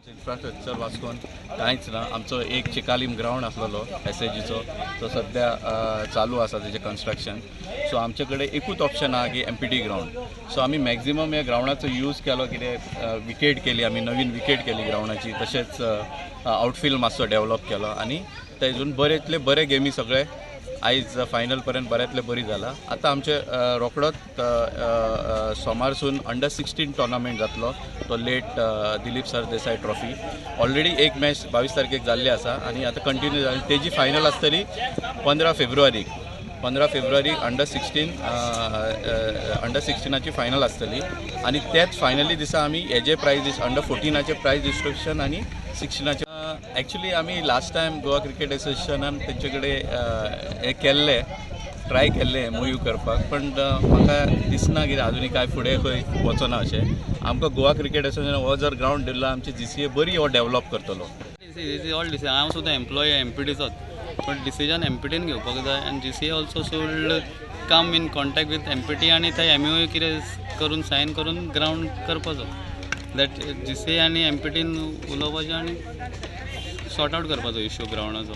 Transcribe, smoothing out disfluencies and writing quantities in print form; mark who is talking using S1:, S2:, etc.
S1: Infrastructure वास्कोन कांयच ना. आमचो एक चिकालीम ग्रावंड आसलेलो एसएजीचो, तो सद्या चालू आसा तेजें कन्स्ट्रक्शन. सो आमचे कडेन एकूच ऑप्शन आहा की एमपीटी ग्रावंड. सो आमी मॅक्झिमम ह्या ग्रावंडाचो यूज केलो. कितें विकेट केली आमी, नवीन विकेट केली ग्रावंडाची, तशेंच आउटफिल्ड मातसो डेवलप केलो आनी तेजून बरेंतले बरे गेमी सगळे आयज फायनल पर्यंत बऱ्यांतले बरी जाला. आतां आमचे रोखडोच सोमारसून अंडर 16 टोर्नामेंट जातलो, तो late Dilip Sardesai trophy. Already एक मॅच 22 तारखेक जाल्ली आसा आनी आतां कंटिन्यू जाली. तेजी फायनल आसतली 15 फेब्रुवारीक. 15 फेब्रुवारीक अंडर 16ची फायनल आसतली आनी तेच फायनली दिसा आमी हेजे प्रायज, अंडर 14चे प्रायज डिस्ट्रिब्युशन आनी 16चे. एक्चुली आमी लास्ट टायम गोवा क्रिकेट एसोसिएशनान तेंचे कडेन हें केल्लें, ट्राय केल्लें एमओयू करपाक, पण म्हाका दिसना कितें आजुनूय कांय फुडें खंय वचना अशें. आमकां गोवा क्रिकेट एसोसिएशन हो जर ग्रावंड दिलो, आमची जीसीए बरी हो डेवलप करतलो.
S2: Is all decision. हांव सुद्दां एम्प्लॉय एमपीटीचोच, बट डिसिजन एमपीटीन घेवपाक जाय आनी GCA also should come in contact with MPT आनी थंय एमओयू कितें करून सायन करून ग्रावंड करपाचो. That GCA आनी एमपीटीन उलोवपाचें आनी सॉर्ट आवट करपाचो इश्यू ग्रावंडाचो.